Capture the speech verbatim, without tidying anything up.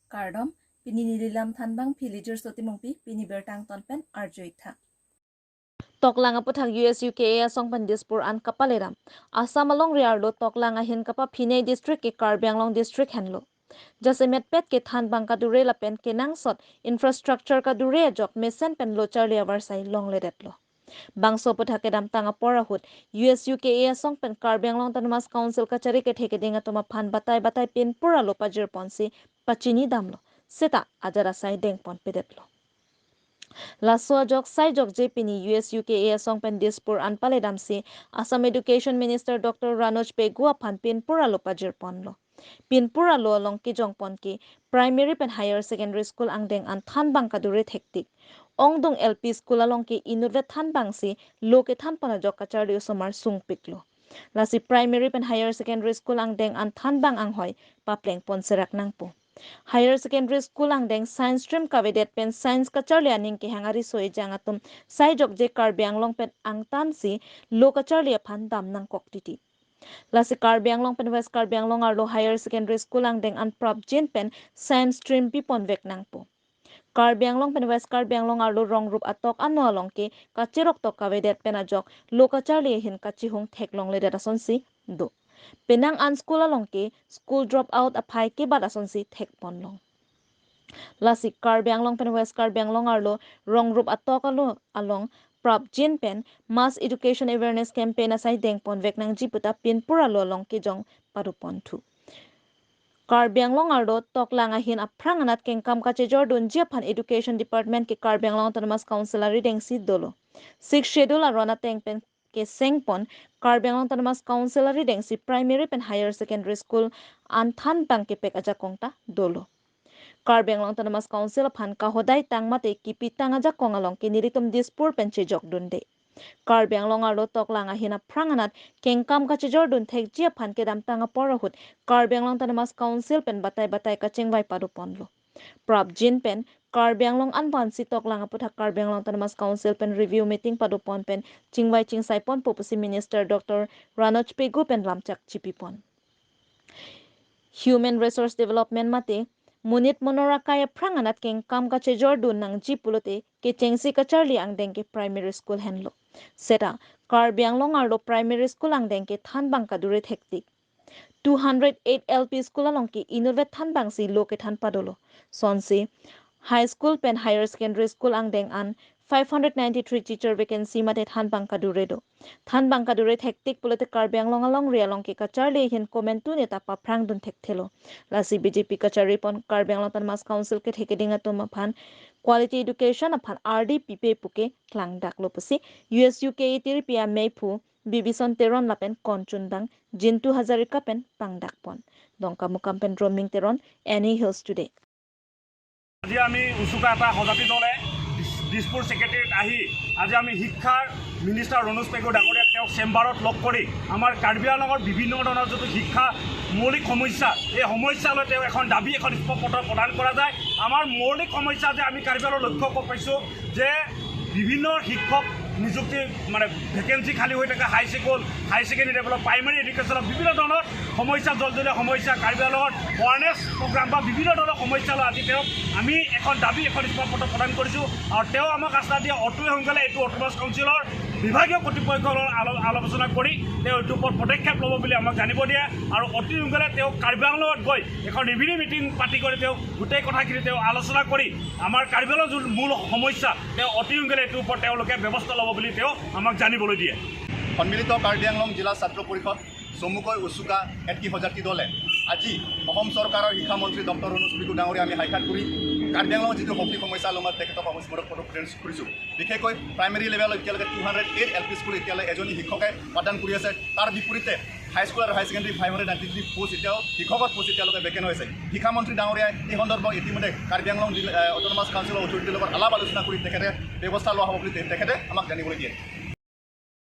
Kardom, pini neli lam thanbang Philiger Sotimungpi, pini birta angton pen arju-ik tha. Toklang aputhak U S U K A asong pen Dispur an kapaledam. Assam alongri arlo Toklang ahin kapaphinei district ke Karbi Anglong district henlo. Jasemet pet ke thanbang kadure lapen kenangsot infrastructure kadure ajok mesen pen lo charli avarsai longledetlo. Bangso aputhak kedamtang apor ahut U S U K A asong pen Karbi Anglong Autonomous Council kachari kethe keding atum aphan batai batai pinpur alo pajirponsi pachinidamlo. Seta ajat asai dengponpedetlo. Laso ajok saijokje pini U S U K A asong pen Dispur an paledamsi Assam Education Minister Doctor Ranoj Pegu aphan pinpur alo pajirponlo. Pinpur alo along kejongpon ke primary pen higher secondary school angdeng an thanbang kadure thektik. Ongdung L P school along ke inutvet thanbangsi lo kethanpon ajok kacharli osomar sungpiklo. Lasi primary pen higher secondary school angdeng an thanbang anghoi paplengpon serak nangpo. Higher secondary school angdeng science stream kavedet pen science kacharli aning kehang ariso ejang atum saijokje Karbi Anglong pen angtansi lo kacharli aphan dam nangkok titi. Lasi Karbi Anglong pen West Karbi Anglong arlo higher secondary school angdeng an prapjin pen science stream piponvek nangpo. Karbi Anglong pen West Karbi Anglong arlo rongrup atok ano along ke kacherok tok kavedet pen ajok lo kacharli ahin kachihung theklongledet asonsi do. Penang an school along ke school drop out aphai kebat asonsi thekponlong. Lasi Karbi Anglong pen West Karbi Anglong arlo rongrup atok alo along prapjin pen mass education awareness campaign asai dengponvek nangji puta pinpur alo along kejong padoponthu. Karbi Anglong arlo Toklang ahin aphrang anat kengkam kachejordunji aphan Education Department ke Karbi Anglong Autonomous Council aridengsi dolo. Sixth Schedule aron ateng pen kesengpon Karbi Anglong Autonomous Council aridengsi primary pen higher secondary school an thanbang kepek ajakong ta dolo. Karbi Anglong Autonomous Council aphan kahodai tang mate kipitang ajakong along ke nelitum Dispur pen chejokdunde. Karbi Anglong arlo Toklang ahin aphrang anat kengkam kachejordun thekji aphan kedamtang apor ahut Karbi Anglong Autonomous Council pen batai batai kachingvai padoponlo. Prapjin pen Karbi Anglong anvansi Toklang aputhak Karbi Anglong Autonomous Council pen review meeting padopon pen chingvai chingsaiponpo pusi Minister Doctor Ranoj Pegu pen lamchak chipipon. Human Resource Development mate monit monor akai aphrang anat kengkam kachejordun nangji pulote kechengsi kacharli angdeng ke primary school henlo. Seta Karbi Anglong arlo primary school angdeng ke thanbang kadure thektik. Two hundred eight L P school along ke inutvet thanbangsi lo kethan padolo. Sonsi high school pen higher secondary school angdeng an five hundred ninety-three teacher vacancy mate thanbang kadure do. Thanbang kadure thektik pulote Karbi Anglong alongri along ke kacharli ahin komantu neta paphrangdun thekthelo. Lasi B J P kacharipon Karbi Anglong Autonomous Council kethe keding atum aphan quality education aphan ardi pipe puke klangdaklo pusi U S U K A tiripi ameiphu Bibison Teron lapen konchundang Jintu Hazarika pen pangdakpon. Dongkamukam pen Roming Teron, N A Hills Today. আজি আমি উচুকা এটা সজাতি দলে দিছ- দিছপুৰ ছেক্ৰেটেৰীত আহি আজি আমি শিক্ষাৰ মিনিষ্টাৰ ৰণোজ পেগু ডাঙৰীয়াক তেওঁক চেম্বাৰত লগ কৰি আমাৰ কাৰ্বি আংলঙৰ বিভিন্ন ধৰণৰ যিটো শিক্ষা মৌলিক সমস্যা, এই সমস্যালৈ তেওঁ এখন দাবী এখন স্মাৰক পত্ৰ প্ৰদান কৰা যায়। আমাৰ মৌলিক সমস্যা যে আমি কাৰ্বি আংলঙত লক্ষ্য ক- পাইছোঁ যে বিভিন্ন শিক্ষক নিযুক্তি মানে ভেকেঞ্চি খালী হৈ থাকে, হাই স্কুল, হাই ছেকেণ্ডেৰী লেভেলৰ, প্ৰাইমেৰী এডুকেশ্যনৰ বিভিন্ন ধৰণৰ সমস্যা, জলজলীয়া সমস্যা, কাৰ্বি আংলঙৰ এৱাৰনেছ প্ৰগ্ৰাম বা বিভিন্ন ধৰণৰ সমস্যা লৈ আজি তেওঁক আমি এখন দাবী এখন স্মাৰক পত্ৰ প্ৰদান কৰিছোঁ। আৰু তেওঁ আমাক আশ্বাস দিয়ে অতি সোনকালে এইটো অট'নমাছ কাউন্সিলৰ বিভাগীয় কৰ্তৃপক্ষৰ লগত আলো- আলোচনা কৰি তেওঁ এইটোৰ ওপৰত পদক্ষেপ ল'ব বুলি আমাক জানিব দিয়ে। আৰু অতি সোনকালে তেওঁ কাৰ্বি আংলঙত গৈ এখন ৰেভিনিউ মিটিং পাতি কৰি তেওঁ গোটেই কথাখিনি তেওঁ আলোচনা কৰি আমাৰ কাৰ্বি আংলঙৰ যোন মূল সমস্যা তেওঁ অতি সোনকালে এইটোৰ ওপৰত তেওঁলোকে ব্যৱস্থা ল'ব বুলি তেওঁ আমাক জানিবলৈ দিয়ে। সন্মিলিত কাৰ্বি আংলং জিলা ছাত্ৰ পৰিষদ চমুকৈ উচুকা এটি সজাতি দলে আজি অসম চৰকাৰৰ শিক্ষামন্ত্ৰী ডক্টৰ ৰণোজ পেগু ডাঙৰীয়া আমি সাক্ষাৎ কৰি কাৰ্বি আংলঙৰ যিটো শক্তি সমস্যা অলপমান তেখেতক আমি স্মাৰক পত্ৰ প্ৰেৰণ কৰিছোঁ। বিশেষকৈ প্ৰাইমেৰী লেভেলত এতিয়ালৈকে two hundred eight L P school এতিয়ালৈ এজনী শিক্ষকে পাঠদান কৰি আছে। তাৰ বিপৰীতে হাই স্কুল আৰু high secondary five hundred ninety three post এতিয়াও শিক্ষকৰ পোষ্ট এতিয়ালৈকে ভেকেণ্ট হৈ আছে। শিক্ষামন্ত্ৰী ডাঙৰীয়াই এই সন্দৰ্ভত ইতিমধ্যে কাৰ্বি আংলং জিলা অট'নমাছ কাউন্সিলৰ অথৰিটিৰ লগত আলাপ আলোচনা কৰি তেখেতে ব্যৱস্থা লোৱা হ'ব বুলি তে- তেখেতে আমাক জানিবলৈ দিয়ে।